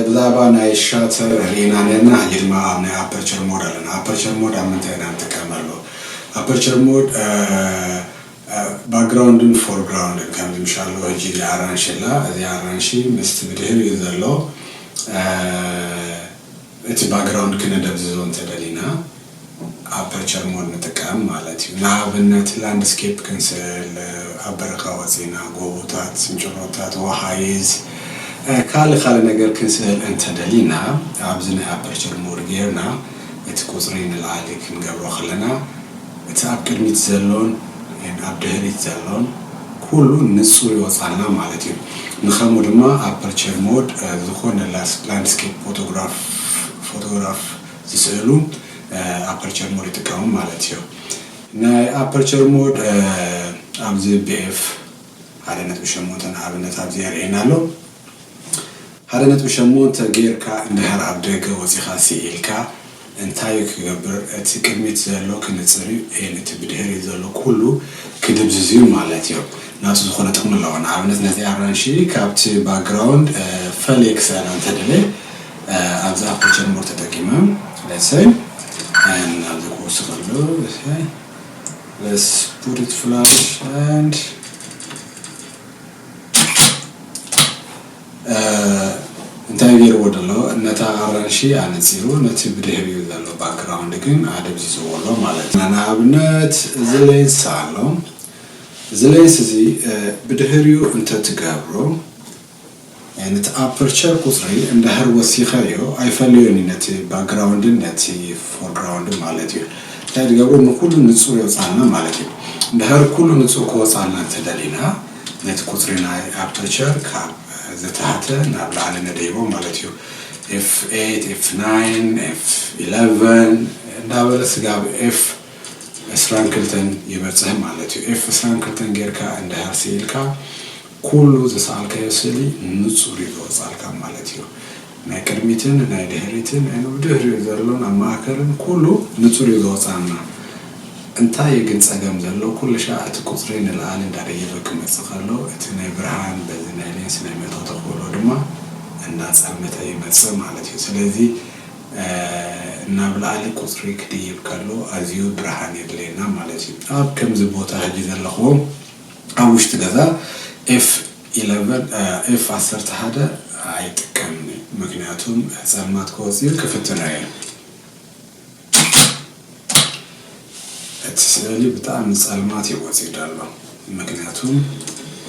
ብዛዕባ ናይ ሻተር ርኢና ነርና። ሕጂ ድማ ኣብ ናይ ኣፐርቸር ሞድ ኣለና። ኣፐርቸር ሞድ ኣብ ምንታይ ኢና ንጥቀመሉ? ኣፐርቸር ሞድ ባክግራውንድን ፎርግራውንድን ከምዚ ምሻሎ። ሕጂ እዚ ኣራንሺ ኣላ። እዚ ኣራንሺ ምስቲ ብድሕሪኡ ዘሎ እቲ ባክግራውንድ ክነደብዝዞ እንተደሊና ኣፐርቸር ሞድ ንጥቀም ማለት እዩ። ንኣብነት ላንድስኬፕ ክንስእል፣ ኣብ በረኻ ወፂና ጎቦታት፣ ስንጭሮታት፣ ወሃይዝ፣ ካልእ ካልእ ነገር ክንስእል እንተደሊና ኣብዚ ናይ ኣፐርቸር ሞድ ጌርና እቲ ቁፅሪ ንላዕሊ ክንገብሮ ከለና እቲ ኣብ ቅድሚት ዘሎን ኣብ ድሕሪት ዘሎን ኩሉ ንፁር ይወፃልና ማለት እዩ። ንኸምኡ ድማ ኣፐርቸር ሞድ ዝኾነ ላንድስኬፕ ፎቶግራፍ ዝስእሉ ኣፐርቸር ሞድ ይጥቀሙ ማለት እዩ። ናይ ኣፐርቸር ሞድ ኣብዚ ብኤፍ ሓደ ነጥቢ ሸሞንተ ንኣብነት ኣብዚ የርእየና ኣሎ። ሓደ ነጥቢ ሸሞንተ ጌርካ እንድሕር ኣብ ደገ ወፂኻ ስኢልካ እንታይ ክገብር? እቲ ቅድሚት ዘሎ ክንፅር እዩ፣ ኤን እቲ ብድሕሪት ዘሎ ኩሉ ክድብዝዝ እዩ ማለት እዩ። ናቱ ዝኾነ ጥቕሚ ኣለዎ። ንኣብነት ነዚ ኣራንሺ ካብቲ ባክግራውንድ ፈልየ ክስእላ እንተደለ ኣብዚ ኣፐርቸር ሞድ ተጠቂመ ለሰይ ናብዚ ክወስኸሉ let's put it flash and እንታይ ገይርዎ ዘሎ ነታ ኣራንሺ ኣነፂሩ ነቲ ብድሕሪኡ ዘሎ ባክግራውንድ ግን ኣደብዚዝዎ ኣሎ ማለት እዩ። ንኣብነት እዚ ሌንስ ኣሎ። እዚ ሌንስ እዚ ብድሕሪኡ እንተትገብሮ ነቲ ኣፐርቸር ቁፅሪ እንድሕር ወሲኸዮ ኣይፈለዮን እዩ ነቲ ባክግራውንድን ነቲ ፎርግራውንድን ማለት እዩ። እንታይ ዝገብሮ ንኩሉ ንፁር የውፃልና ማለት እዩ። እንድሕር ኩሉ ንፁር ክወፃልና እንተደሊና ነቲ ቁፅሪ ናይ ኣፐርቸር ካብ ዝተሓተ ናብ ላዕሊ ነደይቦ ማለት እዩ። ኤፍ ኤይት፣ ኤፍ ናይን፣ ኤፍ ኢለቨን እንዳበለ ስጋብ ኤፍ ዕስራን ክልተን ይበፅሕ ማለት እዩ። ኤፍ ዕስራን ክልተን ጌርካ እንድሕር ስኢልካ ኩሉ ዝሰኣልካዮ ስእሊ ንፁር እዩ ዝወፃልካ ማለት እዩ። ናይ ቅድሚትን ናይ ድሕሪትን ናይ ብድሕሪኡ ዘሎን ኣብ ማእከልን ኩሉ ንፁር እዩ ዝወፃና። እንታይ ግን ፀገም ዘሎ ኩሉ ሻዕ እቲ ቁፅሪ ንላዕሊ እንዳደየበ ክመፅእ ከሎ እቲ ናይ ብርሃን በዚ ናይ ሌንስ ናይ መእተዊ ተኽእሎ ድማ እንዳፀልመተ ይመፅእ ማለት እዩ። ስለዚ ናብ ላዕሊ ቁፅሪ ክድይብ ከሎ ኣዝዩ ብርሃን የድልየና ማለት እዩ። ኣብ ከምዚ ቦታ ሕጂ ዘለኽዎ ኣብ ውሽጢ ገዛ ኤፍ ኢለቨን ኤፍ ዓሰርተ ሓደ ኣይጥቀምን እዩ። ምክንያቱም ፀልማት ክወፅእ ክፍትኖ እየ። እቲ ስእሊ ብጣዕሚ ፀልማት እዩ ወፂኡ ዘሎ። ምክንያቱም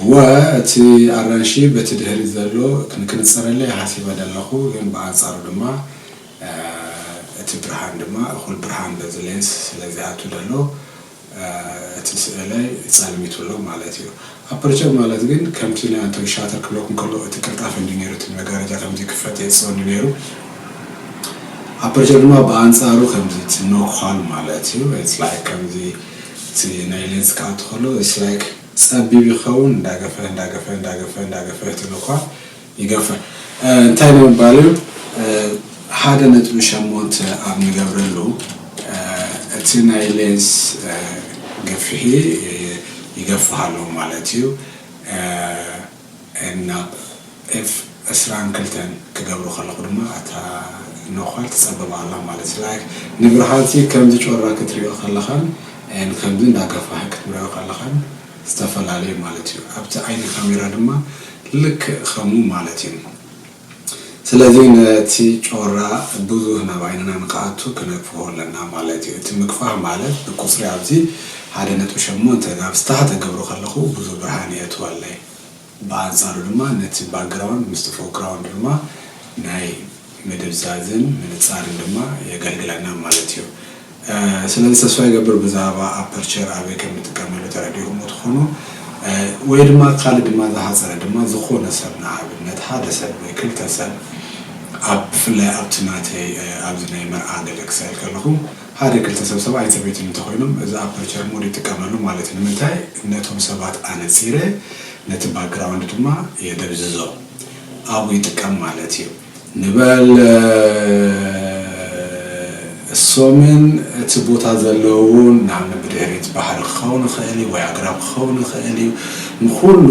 ወ እቲ ኣራንሺ በቲ ድሕሪ ዘሎ ክንክንፀረለይ ሓሲበ ዘለኹ ግን ብኣንፃሩ ድማ እቲ ብርሃን ድማ እኹል ብርሃን በዚ ሌንስ ስለዚኣቱ ዘሎ እቲ ስእለይ ጸልሚቱ ኣሎ ማለት እዩ። ኣፐርቸር ማለት ግን ከምቲ ናይ ኣንቶይ ሻተር ክብለኩም ከሎ እቲ ቅልጣፍ እንዲ ነይሩ እቲ መጋረጃ ከምዚ ክፈት የጽኦ እንዲ ነይሩ ኣፐርቸር ድማ ብኣንጻሩ ከምዚ እቲ ኖኳል ማለት እዩ። It's like ከምዚ እቲ ናይ ሌንስ ክኣቱ ከሎ it's like ጸቢብ ይኸውን እንዳገፈ እንዳገፈ እንዳገፈ እንዳገፈ እቲ ኖኳል ይገፍሕ። እንታይ ንምባል እዩ? ሓደ ነጥቢ ሸሞንተ ኣብ ንገብረሉ እቲ ናይ ሌንስ ገፊሒ ይገፍሕ ኣሎ ማለት እዩ። ናብ ኤፍ ዕስራን ክልተን ክገብሮ ከለኹ ድማ እታ ኖዃል ትፀብብ ኣላ ማለት እዩ። ንብርሃንቲ ከምዚ ጮራ ክትሪኦ ከለኻን ከምዚ እንዳገፋሕ ክትሪኦ ከለኻን ዝተፈላለዩ ማለት እዩ። ኣብቲ ዓይኒ ካሜራ ድማ ልክእ ከምኡ ማለት እዩ። ስለዚ ነቲ ጮራ ብዙህ ናብ ዓይንና ንክኣቱ ክነግፍሆ ኣለና ማለት እዩ። እቲ ምግፋህ ማለት ብቁፅሪ ኣብዚ ሓደ ነጥቢ ሸሞንተ ናብ ዝተሓተ ገብሮ ከለኹ ብዙህ ብርሃን የእትወለይ። ብኣንፃሩ ድማ ነቲ ባክግራውንድ ምስቲ ፎርግራውንድ ድማ ናይ ምድብዛዝን ምንፃርን ድማ የገልግለና ማለት እዩ። ስለዚ ተስፋ ይገብር ብዛዕባ ኣፐርቸር ኣበይ ከም ንጥቀመሉ ተረዲእኹሞ ትኾኑ። ወይ ድማ ካልእ ድማ ዝሓፀረ ድማ ዝኾነ ሰብ ንኣብነት ሓደ ሰብ ወይ ክልተ ሰብ ኣብ ብፍላይ ኣብቲ ናተይ ኣብዚ ናይ መርዓ ገለ ክስዕል ከለኹ ሓደ ክልተ ሰብ ሰብኣይን ሰበይትን እንተኾይኖም እዚ ኣፐርቸር ሞድ ይጥቀመሉ ማለት እዩ። ንምንታይ ነቶም ሰባት ኣነፂረ ነቲ ባክግራውንድ ድማ የደብዝዞ ኣብኡ ይጥቀም ማለት እዩ። ንበል እሶምን እቲ ቦታ ዘለውን ንኣብነት ብድሕሪት ባሕሪ ክኸውን ይኽእል እዩ ወይ ኣግራብ ክኸውን ይኽእል እዩ። ንኩሉ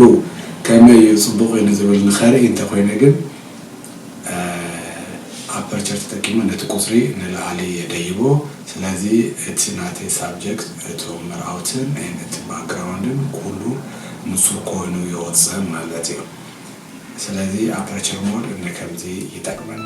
ከመይ እዩ ፅቡቕ እዩ ንዝብል ንኸርኢ እንተኮይነ ግን ኣፐርቸር ተጠቂመ ነቲ ቁፅሪ ንላዕሊ የደይቦ። ስለዚ እቲ ናተይ ሳብጀክት፣ እቶም መርኣውትን እቲ ባክግራውንድን ኩሉ ንፁር ኮይኑ ይወፅእ ማለት እዩ። ስለዚ ኣፐርቸር ሞድ ንከምዚ ይጠቅመና።